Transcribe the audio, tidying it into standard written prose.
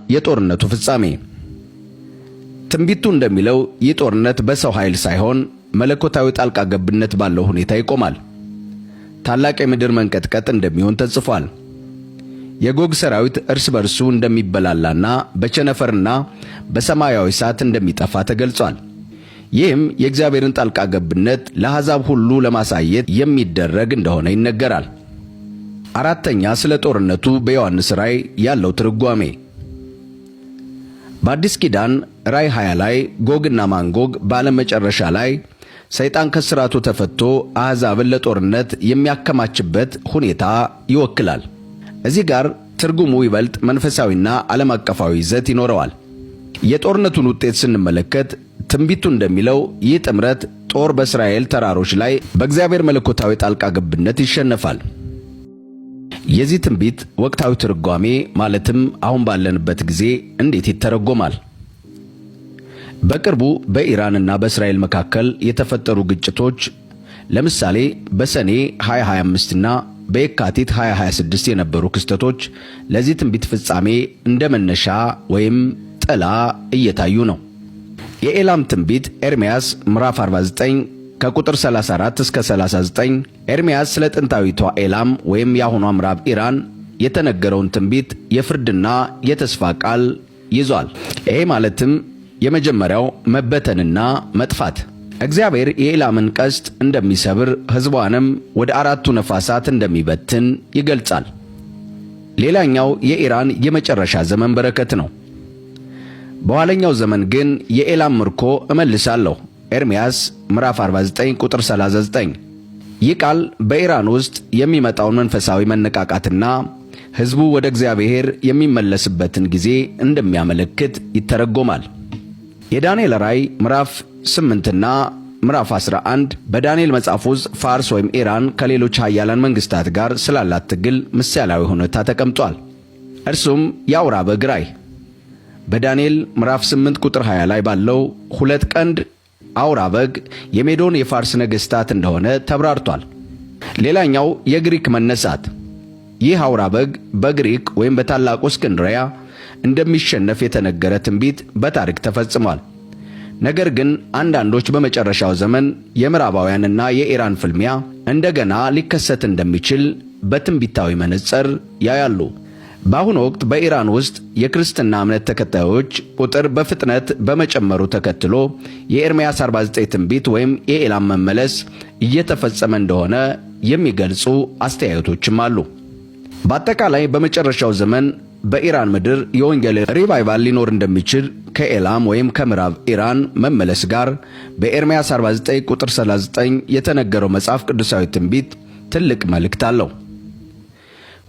የጦርነቱ ፍጻሜ። ትንቢቱ እንደሚለው ይህ ጦርነት በሰው ኃይል ሳይሆን መለኮታዊ ጣልቃ ገብነት ባለው ሁኔታ ይቆማል። ታላቅ የምድር መንቀጥቀጥ እንደሚሆን ተጽፏል። የጎግ ሰራዊት እርስ በርሱ እንደሚበላላና በቸነፈርና በሰማያዊ እሳት እንደሚጠፋ ተገልጿል። ይህም የእግዚአብሔርን ጣልቃ ገብነት ለአሕዛብ ሁሉ ለማሳየት የሚደረግ እንደሆነ ይነገራል። አራተኛ፣ ስለ ጦርነቱ በዮሐንስ ራእይ ያለው ትርጓሜ። በአዲስ ኪዳን ራእይ 20 ላይ ጎግና ማንጎግ በዓለም መጨረሻ ላይ ሰይጣን ከስራቱ ተፈቶ አሕዛብን ለጦርነት የሚያከማችበት ሁኔታ ይወክላል። እዚህ ጋር ትርጉሙ ይበልጥ መንፈሳዊና ዓለም አቀፋዊ ይዘት ይኖረዋል። የጦርነቱን ውጤት ስንመለከት ትንቢቱ እንደሚለው ይህ ጥምረት ጦር በእስራኤል ተራሮች ላይ በእግዚአብሔር መለኮታዊ ጣልቃ ገብነት ይሸነፋል። የዚህ ትንቢት ወቅታዊ ትርጓሜ ማለትም አሁን ባለንበት ጊዜ እንዴት ይተረጎማል? በቅርቡ በኢራንና በእስራኤል መካከል የተፈጠሩ ግጭቶች፣ ለምሳሌ በሰኔ 2025 እና በየካቲት 2026 የነበሩ ክስተቶች፣ ለዚህ ትንቢት ፍጻሜ እንደ መነሻ ወይም ጥላ እየታዩ ነው። የኤላም ትንቢት ኤርምያስ ምዕራፍ 49 ከቁጥር 34 እስከ 39። ኤርምያስ ስለ ጥንታዊቷ ኤላም ወይም የአሁኗ ምዕራብ ኢራን የተነገረውን ትንቢት የፍርድና የተስፋ ቃል ይዟል። ይሄ ማለትም የመጀመሪያው መበተንና መጥፋት። እግዚአብሔር የኤላምን ቀስት እንደሚሰብር፣ ሕዝቧንም ወደ አራቱ ነፋሳት እንደሚበትን ይገልጻል። ሌላኛው የኢራን የመጨረሻ ዘመን በረከት ነው። በኋለኛው ዘመን ግን የኤላም ምርኮ እመልሳለሁ። ኤርምያስ ምዕራፍ 49 ቁጥር 39። ይህ ቃል በኢራን ውስጥ የሚመጣውን መንፈሳዊ መነቃቃትና ሕዝቡ ወደ እግዚአብሔር የሚመለስበትን ጊዜ እንደሚያመለክት ይተረጎማል። የዳንኤል ራእይ ምዕራፍ 8ና ምዕራፍ 11። በዳንኤል መጽሐፍ ውስጥ ፋርስ ወይም ኢራን ከሌሎች ኃያላን መንግስታት ጋር ስላላት ትግል ምሳሌያዊ ሁኔታ ተቀምጧል። እርሱም የአውራ በግ ራእይ። በዳንኤል ምዕራፍ 8 ቁጥር 20 ላይ ባለው ሁለት ቀንድ አውራ በግ የሜዶን የፋርስ ነገሥታት እንደሆነ ተብራርቷል። ሌላኛው የግሪክ መነሳት። ይህ አውራ በግ በግሪክ ወይም በታላቁ እስክንድሪያ እንደሚሸነፍ የተነገረ ትንቢት በታሪክ ተፈጽሟል። ነገር ግን አንዳንዶች በመጨረሻው ዘመን የምዕራባውያንና የኢራን ፍልሚያ እንደገና ሊከሰት እንደሚችል በትንቢታዊ መነጽር ያያሉ። በአሁኑ ወቅት በኢራን ውስጥ የክርስትና እምነት ተከታዮች ቁጥር በፍጥነት በመጨመሩ ተከትሎ የኤርምያስ 49 ትንቢት ወይም የኤላም መመለስ እየተፈጸመ እንደሆነ የሚገልጹ አስተያየቶችም አሉ። በአጠቃላይ በመጨረሻው ዘመን በኢራን ምድር የወንጌል revival ሊኖር እንደሚችል ከኤላም ወይም ከምዕራብ ኢራን መመለስ ጋር በኤርምያስ 49 ቁጥር 39 የተነገረው መጽሐፍ ቅዱሳዊ ትንቢት ትልቅ መልእክት አለው።